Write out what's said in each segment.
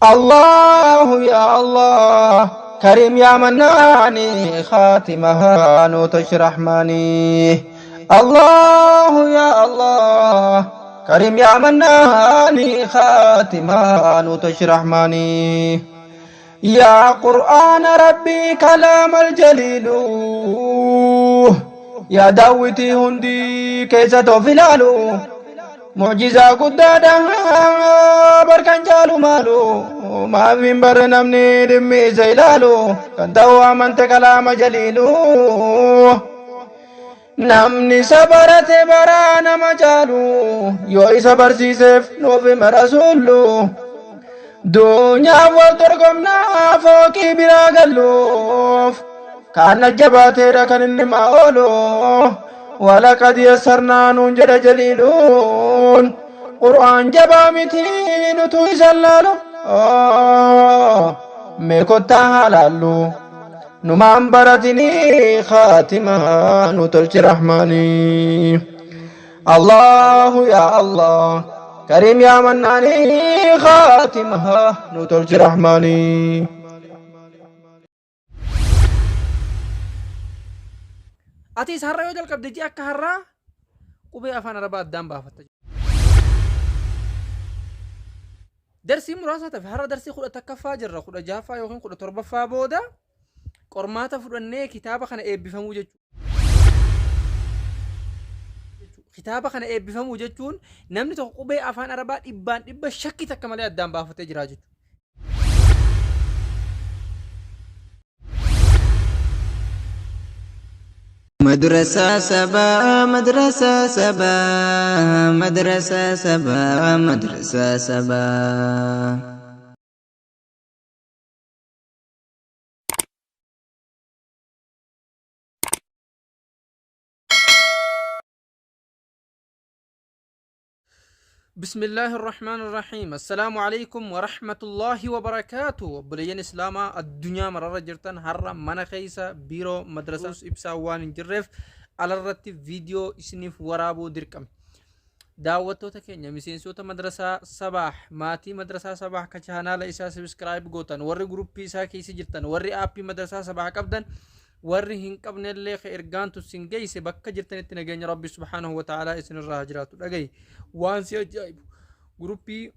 الله يا الله كريم يا مناني خاتمها نوتش رحماني. الله يا الله كريم يا مناني خاتمها نوتش رحماني. يا قرآن ربي كلام الجليل يا داوتي هندي كيس توفلالو معجزة قدادا بركان جالو مالو ما من بر نمني دمي زيلالو كان توا من كلام جليلو نمني صبرت برانا مجالو يو صبر سيسف نوفي مرسولو دنيا والترقمنا فوقي بلا قلوف كان الجباتير كان إنما أولو ولقد يسرنا ننجد جليلون قرآن جبامتين تسلالو ميكوتا هلالو نمان برتني خاتمة نتلج رحماني. الله يا الله كريم يا مناني خاتمة نتلج رحماني. Atis har'a yoo jalqabde ji'a akka har'aa qubee afaan arabaa addaan baafatta. Darsii muraasa tafe har'a darsii 11ffaa jirra, 16ffaa yookiin 17ffaa booda qormaata fudhannee kitaaba kana eebbifamuu jechuudha. Kitaaba kana eebbifamuu jechuun namni tokko qubee afaan arabaa dhibbaan dhibba shakkii takka malee addaan baafatee jira jechuudha. مدرسة سبا مدرسة سبا مدرسة سبا مدرسة سبا. بسم الله الرحمن الرحيم. السلام عليكم ورحمة الله وبركاته. Obboleeyyan Islaamaa addunyaa mararra jirtan, har'a mana keessa biiroo madrasaa ibsaa waan hin jirreef alarratti viidiyoo isiniif waraabuu dirqame. Daawwattoota keenya, miseensota madrasaa Sabaah, maatii madrasaa Sabaah ka chaanaala isaa subscribe gootan, warri guruppii isaa keessa jirtan, warri aappii madrasaa Sabaah qabdan, warri hin qabnellee ka ergaan tun geesse, bakka jirtanitti nageenya Rabbi subhaanahu wa ta'aalaa isinirraa haa jiraatu. Dhagayi, waan si ajaa'ibu, guruppii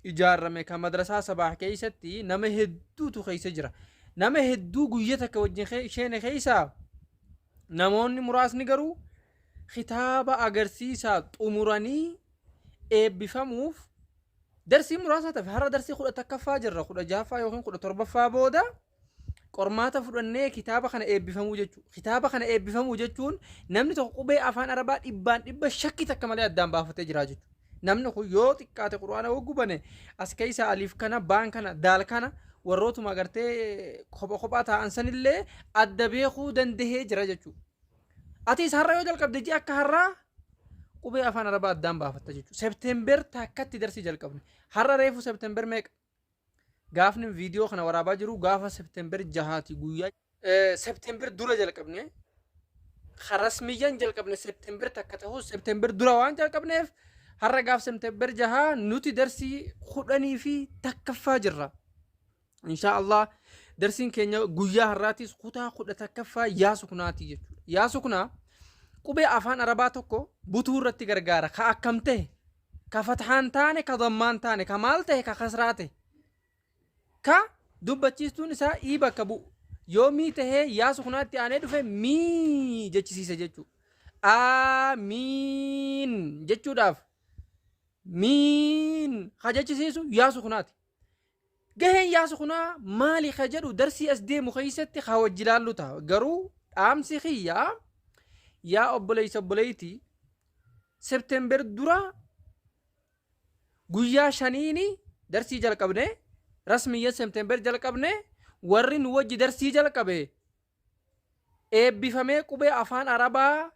ijaarame kan madrasaa Sabaah keessatti nama hedduutu keessa jira. Nama hedduu guyya takka wajjin isheene keessaa namoonni muraasni garuu kitaaba agarsiisaa xumuranii eebbifamuuf darsii muraasa tafe. Har'a darsii 11ffaa jirra, 16ffaa yookiin 17ffaa booda qormaata fudhannee kitaaba kana eebbifamuu jechuudha. Kitaaba kana eebbifamuu jechuun namni tokko qubee afaan arabaa dhibbaan dhibba shakkii takka malee addaan baafatee jira jechuudha. Namni kun yoo xiqqaate quraana hoggubane as keessa aliif kana, baan kana, daal kana, warrootuma agartee kopha kophaa taa'an sanillee adda beekuu dandahee jira jechuudha. Atis har'a yoo jalqabde ji'a akka har'aa qubee afaan arabaa addaan baafatta jechuudha. September takkatti darsii jalqabne. Har'a reefu September meeqa? Gaafni viidiyoo kana waraabaa jiru gaafa September 6ti, guyyaa September dura jalqabne. Rasmiyyaan jalqabne September 1 ta'us, September dura waan jalqabneef har'a gaaf September 6 nuti darsii 11ffaa jirra. Inshaa Allah darsiin keenya guyyaa har'aatis kutaa 11ffaa yaa suknaati jechuudha. Yaa suknaa qubee afaan arabaa tokko butuu irratti gargaara. Ka akkam ta'e, ka fathaan taane, ka dammaan taane, ka maal ta'e, ka kasraa ta'e. Ka dubbachiistuun isaa ii bakka bu'u. Yoo mii tahee yaa suknaatti aanee dhufe mii jechisiisa jechuudha. Aamiin jechuudhaaf miin ka jechisiisu yaa suknaati. Gaheen yaa suknaa maali ka jedhu darsii as deemu keessatti ka wajji ilaallu ta'a. Garuu dhaamsi kiyyaa, yaa obboleessa obboleettii, September dura guyyaa 5n darsii jalqabne, rasmiyyan September jalqabne. Warri nu wajji darsii jalqabe eebbifamee qubee afaan arabaa,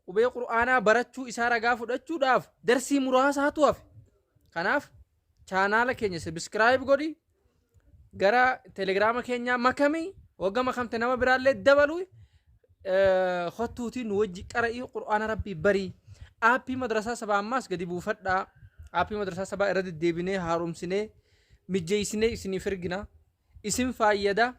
qubee qur'aanaa barachuu isaa ragaa fudhachuudhaaf darsii muraasaatu hafe. Kanaaf chaanaala keenya subscribe godhi, gara telegiraama keenyaa makami, wagga makamte nama biraallee dabalu, kottuutii nu wajji qara'ii qur'aana rabbii barii. Aappii madrasaa sabaa ammaas gadi buufadhaa. Aappii madrasaa sabaa irra deddeebinee haaromsinee Mijjeessinee isiniif ergina. Isin faayyada.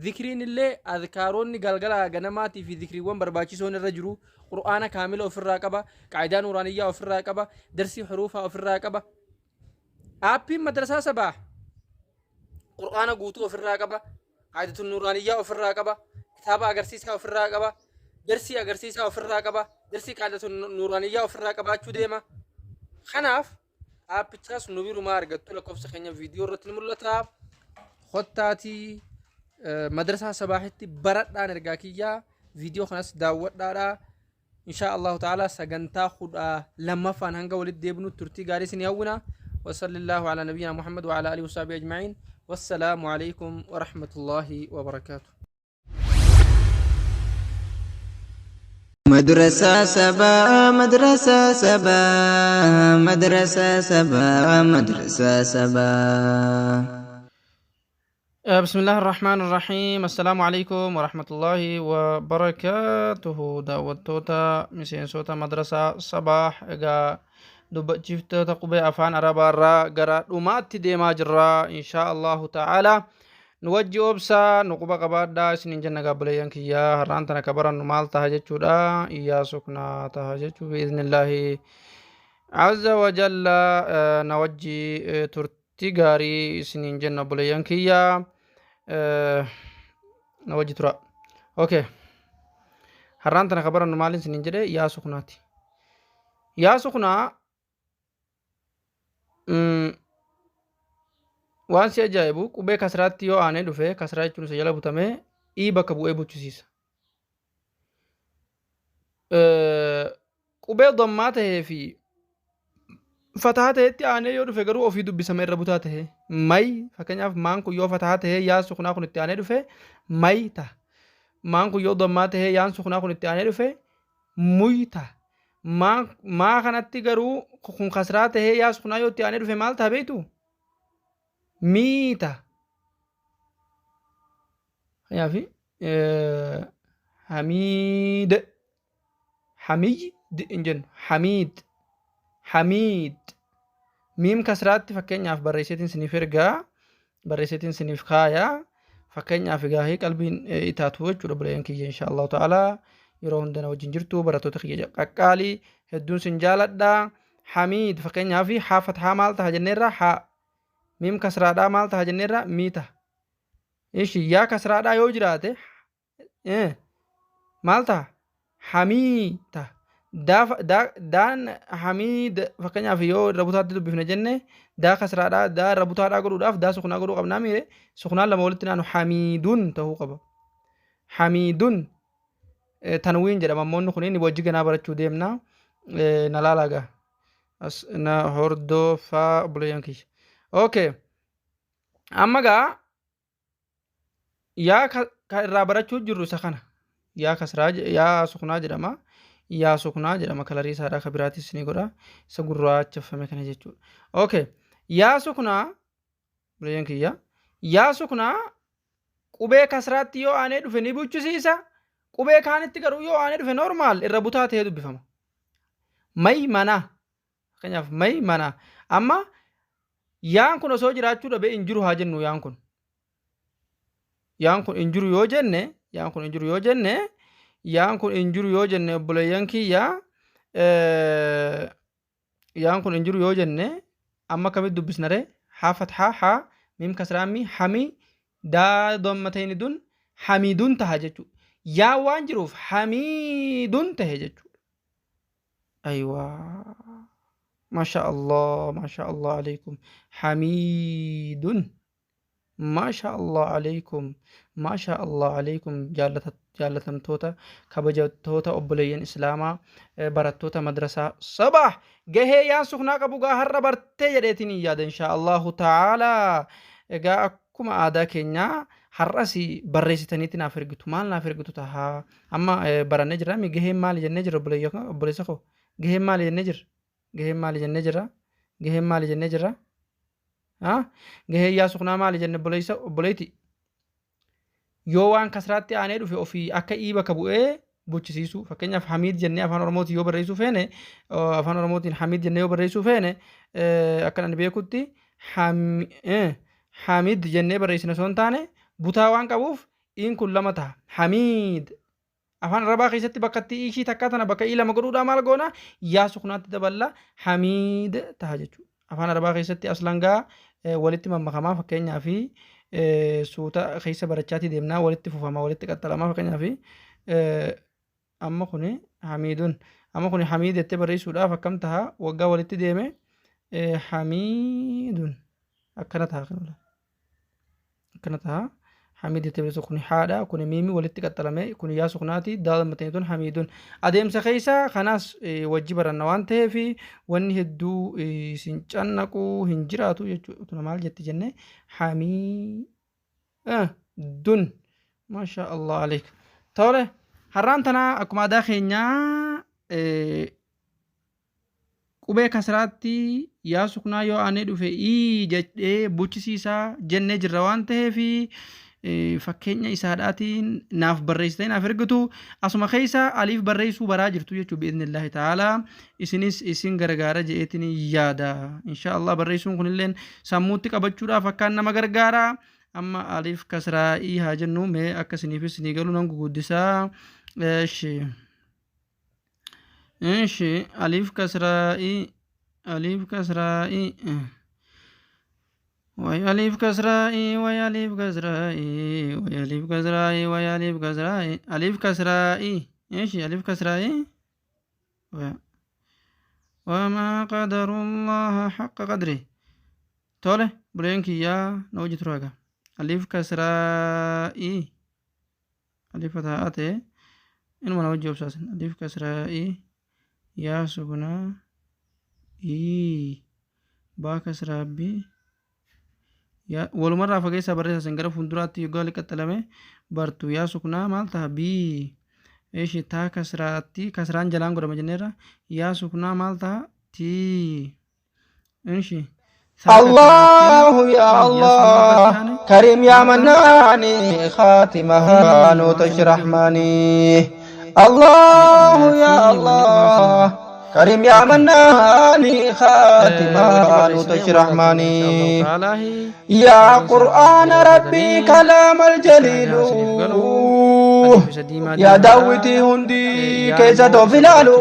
Zikriin illee azkaaroonni galgala ganamaatii fi zikriiwwan barbaachisoon irra jiru. Qur'aana kaamila ofirraa qaba. Qaayidaa nuuraaniyyaa ofirraa qaba. Darsii huruufaa ofirraa qaba. Aappiin Madrasaa Sabaah Qur'aana guutuu ofirraa qaba. Qaayidatun nuuraaniyyaa ofirraa qaba. Kitaaba agarsiisaa ofirraa qaba. Darsii agarsiisaa ofirraa qaba. Darsii qaayidatun nuuraaniyyaa ofirraa qabaachuu deema. Kanaaf aappichaas nu birumaa argattu lakkoofsa keenya viidiyoo irratti ni mul'ata. Kottaatii Madrasaa Sabaahitti baradhaan ergaa kiyyaa viidiyoo kanas daawwadhaadha. Inshaa Allahu ta'ala sagantaa 12ffaan hanga walitti deebinu turtii gaarii isin hawwina. Wasallillaahu ala nabiyyina Muhammad wa ala alihi wasahbihi ajma'iin. Wassalaamu alaikum wa rahmatullahi wa barakaatuh. Madrasaa sabaa madrasaa sabaa madrasaa sabaa madrasaa sabaa. بسم الله الرحمن الرحيم السلام عليكم ورحمة الله وبركاته daawwattoota miseensota madrasaa Sabaah egaa dubbachiiftoota qubee afaan arabaa irraa gara dhumaatti deemaa jirra inshaa Allahu ta'ala nu wajji obsaa nu quba qabaadhaa isiniin jenna gaabboleeyyan kiyyaa har'aan tana ka barannu maal taha jechuudha iyyaa suknaa taha jechuu biiznillaahi azza wa jalla na wajji turtii gaarii isiniin jenna obboleeyyan kiyyaa na wajji tura. Okay, har'aan tana ka barannu maaliin isiniin jedhe? Yaa suknaati. Yaa suknaa waan si ajaa'ibu qubee kasraatti yoo aanee dhufe, kasraa jechuun isa jala butamee ii bakka bu'ee buchisiisa. Qubee dammaa tahee fi fataa ta'etti aanee yoo dhufe garuu ofii dubbisama irra butaa tahe. May fakkeenyaaf maan kun yoo fataa tahee yaan suknaa kun itti aanee dhufe may taha. Maan kun yoo dammaa tahee yaan suknaa kun itti aanee dhufe muy taha. Maa kanatti garuu kun kasraa tahee yaa suknaa yoo itti aanee dhufe maal taha beektu? Mii taha. Fakkeenyaaf hamiid, hamiid hin jennu, hamiid, hamiid. Miim kasraatti fakkeenyaaf barreesseetiin siniif ergaa, barreesseetiin siniif kaayaa. Fakkeenyaaf egaa qalbiin itaatu jechuudha buleen kiyya insha Allahu ta'ala yeroo hunda na wajjin jirtu barattoota kiyya qaqqaalii hedduun sin jaaladha. Hamiid fakkeenyaaf haa fathaa maal taha jenneerra? Haa. Miim kasraadhaa maal taha jenneerra? Mii taha. Ishi yaa kasraadhaa yoo jiraate maal taha? Hamii taha. Daan hamiid fakkeenyaaf yoo irra butaatti dubbifne jenne daa kasraadhaa daa irra butaadhaa godhuudhaaf daa suknaa godhuu qabnaa miire suknaan lama walitti naanu hamiidun ta'uu qaba. Hamiidun tanwiin jedhama ammoonni kun inni wajji ganaa barachuu deemna. Na laalaa gaa. As na hordofaa obboleeyyan kiyya. Okay. Amma gaa yaa ka irraa barachuu jirru isa kana. Yaa kasraa yaa suknaa jedhama. Yaa suknaa jedhama kalarii isaadhaa ka biraatis ni godha. Isa gurraacheffame kana jechuudha. Okay. Yaa suknaa obboleeyyan kiyya. Yaa suknaa qubee kasraatti yoo aanee dhufe ni buchisiisa. Qubee kaanitti garuu yoo aanee dhufe normaal irra butaa ta'ee dubbifama. May manaa. Fakkeenyaaf may manaa. Amma yaan kun osoo jiraachuu dhabee hin jiru haa jennu yaan kun. Yaan kun hin jiru yoo jenne, yaan kun hin jiru yoo jenne, yaan kun hin jiru yoo jenne obboleeyyan kiyya, yaan kun hin jiru yoo jenne amma akkamitti dubbisna ree? Haa fathaa haa miim kasraa mi hami daa dammatayni dun hamidun taha jechuudha. Yaa waan jiruuf hamidun tahe jechuudha. Ayiwaa. Masha Allah, Masha Allah alaikum. Hamidun. Masha Allah alaikum. Masha Allah alaikum. Jaalatamtoota kabajattoota obboleeyyan Islaamaa barattoota madrasaa Sabaah gahee yaan suknaa qabu gaa har'a bartee jedheetiin hin yaada insha Allahu ta'ala. Egaa akkuma aadaa keenyaa har'as barreessitaniitti naaf ergitu. Maal naaf ergitu tahaa? Amma barannee jirra mi gaheen maali jennee jirra obboleessa koo? Gaheen maali jennee jirra? Gaheen maali jennee jirra? Gaheen maali jennee jirra? Gaheen yaa suknaa maali jenne obboleessa obboleetti? Yoo waan kasraatti aanee dhufe ofii akka ii bakka bu'ee buchisiisuu. Fakkeenyaaf Hamiid jennee afaan Oromootiin yoo barreessuu feene, afaan Oromootiin Hamiid jennee yoo barreessuu feene, akka ani beekutti Hamid jennee barreessina osoo hin taane butaa waan qabuuf iin kun lama ta'a. Hamiid. Afaan Arabaa keessatti bakka itti ishii takkaa tana bakka ii lama godhuudhaa maal goona? Yaa suknaatti daballa, hamiid ta'a jechuudha. Afaan Arabaa keessatti aslangaa walitti mammakamaa, fakkeenyaa fi suuta keessa barachaatii deemnaa, walitti fufamaa, walitti qaxxalamaa. Fakkeenyaa fi amma kuni hamiidun, amma kuni hamiid jettee barreessuudhaaf akkam ta'a? Waggaa walitti deeme hamiidun akkana ta'a, kana akkana ta'a. Hamiid jettee barreessu kuni haadha, kuni miimi walitti qaxxalame, kuni yaa suknaati, daal maxxanee hamiidun. Adeemsa keessa kanaas wajji baranna waan ta'eef wanni hedduu isin cannaquu hin jiraatu jechuudha. Tuna maal jetti jenne? Hamiidun. Maasha Allah aleek. Tole, har'aan tanaa akkuma aadaa keenyaa qubee kasraatti yaa suknaa yoo aanee dhufe ii jedhee buchisiisaa jennee jirra waan ta'eef, fakkeenya isaadhaatiin naaf barreessitanii naaf ergitu. Asuma keessa aliif barreessuu baraa jirtu jechuudha. Bi'idhnillaahi ta'aalaa isinis isin gargaara je'eetiin yaada. Insha Allah barreessuun kunilleen sammuutti qabachuudhaaf akkaan nama gargaara. Amma aliif kasraa'ii haa jennu. Mee akka isiniifis ni galu nan guguddisaa. Eeshi. Eeshi, aliif kasraa'ii, aliif kasraa'ii. Way aliif kasraa'ii, way aliif kasraa'ii, way aliif kasraa'ii, way aliif kasraa'ii, aliif kasraa'ii. Eeshi, aliif kasraa'ii. وما قدروا الله حق قدره. Tole, buleen kiyyaa na hojii turaaga. Aliif kasraa'ii, aliif fatahaa ta'e inuma na hojii obsaasin. Aliif kasraa'ii, yaa suknaa ii, baa kasraa bi, yaa walumarraa fageessaa barreessaa sin gara fuulduraatti yoggaa wali qaxxalame bartu. Yaa suknaa maal ta'a? Bii. Eeshi, taa kasraatti, kasraan jalaan godhama jenneerra. Yaa suknaa maal ta'a? Tii. Eeshi. الله يا الله كريم يا مناني، خاتمها نوتش رحماني. الله يا الله كريم يا مناني، خاتمها نوتش رحماني. يا قرآن ربي كلام الجليل، يا داوتي هندي كيسة فلالو،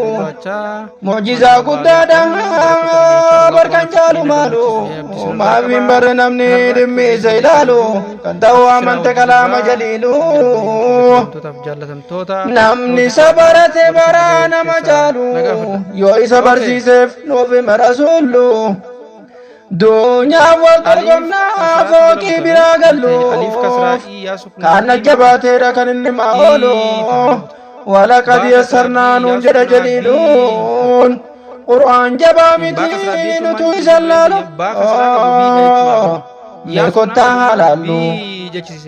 معجزة guddaadha barkan caalu maalu, maaf hin barre namni dhimmi isa ilaalu, kan ta'u amante kalaama jaliilu. Namni isa barate baraa nama caalu, yoo isa barsiiseef nuuf hima rasuullu. Duunyaaf wal dorgomnaa fooqii biraa gallu, kaan jabaateedha kan inni maa oolu. ولقد يسرنا nuun jedha jaliiluun. Qur'aan jabaa miti nutu isa laalu, mee kottaa haa laallu.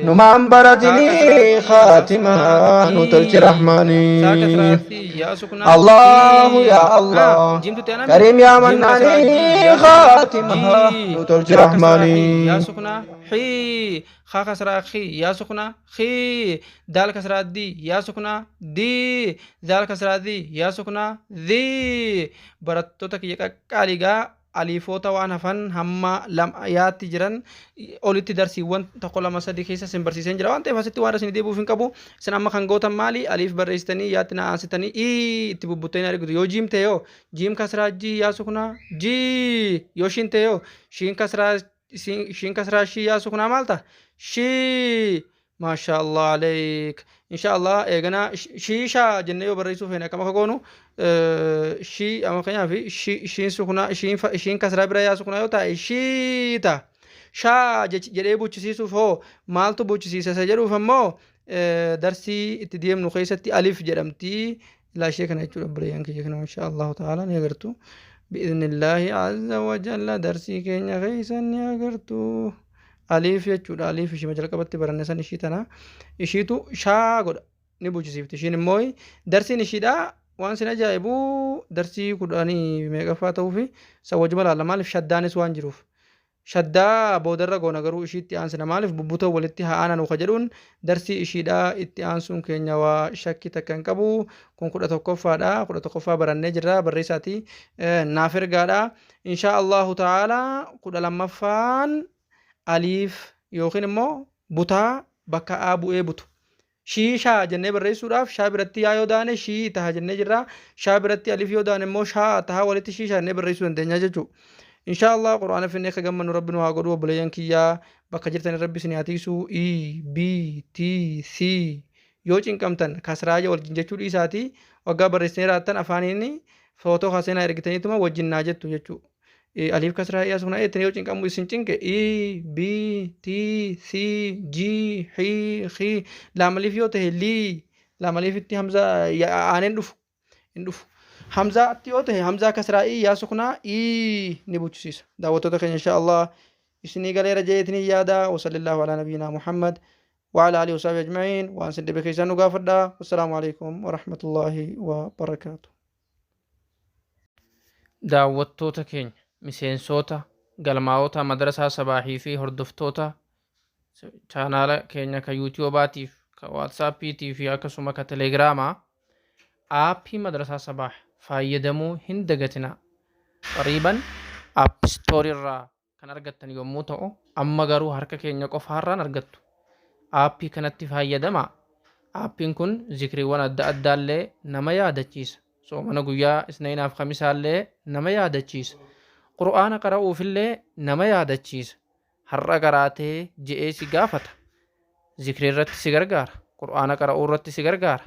Numaan baratini, khaatimaa nu tolchi rahmaanii. الله يا الله كريم يا مناني، خاتمها nu tolchi rahmaanii. Yaa suknaa xii, haa kasraa xii, yaa suknaa xii, daal kasraa di, yaa suknaa di, daal kasraa di, yaa suknaa di. Barattoota kiyya qaqqaaligaa, aliifoota waan hafan hamma lama yaatti jiran olitti darsiiwwan tokko, lama, sadii keessa isin barsiiseen jira waan ta'eef, asitti waan isin deebi'uuf hin qabu. Isin amma kan gootan maali? Aliif barreessitanii yaatti na aansitanii ii itti bubbuttanii argitu. Yoo jiim ta'e yoo jiim kasraa jii, yaa suknaa jii. Yoo shiin ta'e yoo shiin kasraa, shiin kasraa shii, yaa suknaa maal ta'a? Shii. Maasha Allah aleek. Insha Allah eegana shiishaa jennee yoo barreessuu feene akkam akka goonu, shii amma fakkeenyaaf shiin suknaa, shiin kasraa bira yaa suknaa yoo ta'e shii ta'a. Shaa jedhee buchisiisuuf hoo maaltu buchisiisa isa jedhuuf ammoo darsii itti deemnu keessatti alif jedhamti. Ilaa ishee kana jechuudha, obboleeyyan kiyya kana, insha Allahu ta'ala ni agartu. بإذن الله عز وجل darsii keenya keessa ni agartu. Aliif jechuudha. Aliif ishii jalqabatti baranne san, ishii tana ishiitu shaa godha, ni buchisiifti. Ishiin immoo darsiin ishiidha. Waan sin ajaa'ibu darsii 10 meeqaffaa ta'uu fi san wajjuma laalla, maaliif shaddaanis waan jiruuf. Shaddaa boodarra goona garuu ishiitti aansina maaliif bubbutoo walitti haa aananu ka jedhuun darsii ishiidhaa itti aansuun keenya waa shakki takka hin qabu. Kun 11ffaadha. 11ffaa barannee jirra barreessaati naaf ergaadha. Inshaa Allahu ta'ala 12ffaan aliif yookiin immoo butaa bakka A bu'ee butu. Shii shaa jennee barreessuudhaaf shaa biratti yaa yoo daane shii taha jennee jirra. Shaa biratti alif yoo daane immoo shaa taha walitti shii shaa jennee barreessuu dandeenya jechuudha. Inshaa Allah Qur'aana finnee akka gammannu Rabbi nu haa godhu obboleeyyan kiyyaa bakka jirtan Rabbi isin haa tiisu E B T C yoo cinqamtan kasraaja wajjin jechuu dhiisaati waggaa barreessanii raattan afaaniin footoo kaasee naa ergitaniituma wajjin naa jettu jechuudha. Aliif kasraa yaa suknaa jettanii yoo cinqamu isin cinqe E B T C G H X laamaliif yoo ta'e lii laamaliifitti hamza aaneen dhufu hin dhufu. Hamzaatti yoo ta'e hamzaa kasraa I yaa suknaa I ni buchisiisa. Daawwattoota keenya insha Allah isinii galeera jeetinii yaada wasallillaahu alaa nabiyyinaa Muhammad وعلى آله وصحبه أجمعين وأن سندب كيسان نقافدا والسلام عليكم ورحمة الله وبركاته. Daawwattoota keenya, miseensoota, galmaa'ota madrasaa sabaahii fi hordoftoota chaanaala keenya ka yuutiyoobaatiif, ka waatsaappiitii fi akkasuma ka telegiraamaa aappii madrasaa sabaah fayyadamuu hin dagatinaa. Qariiban app store irraa kan argattan yommuu ta'u, amma garuu harka keenya qofaarraan argattu. Aappii kanatti fayyadamaa. Aappiin kun zikriiwwan adda addaallee nama yaadachiisa. Soomana guyyaa isnainaaf kamisaallee nama yaadachiisa. Qur'aana qara'uufillee nama yaadachiisa. Har'a qaraatee je'ee si gaafata. Zikrii irratti si gargaara. Qur'aana qara'uu irratti si gargaara.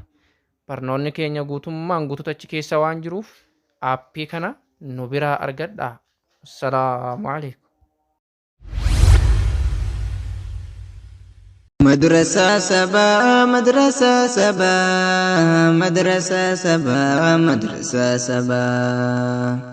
Barnoonni keenya guutummaan guutuutti achi keessa waan jiruuf aappii kana nu biraa argadhaa. Assalaamu alaikum. Madrasaa sabaa madrasaa sabaa madrasaa sabaa madrasaa sabaa.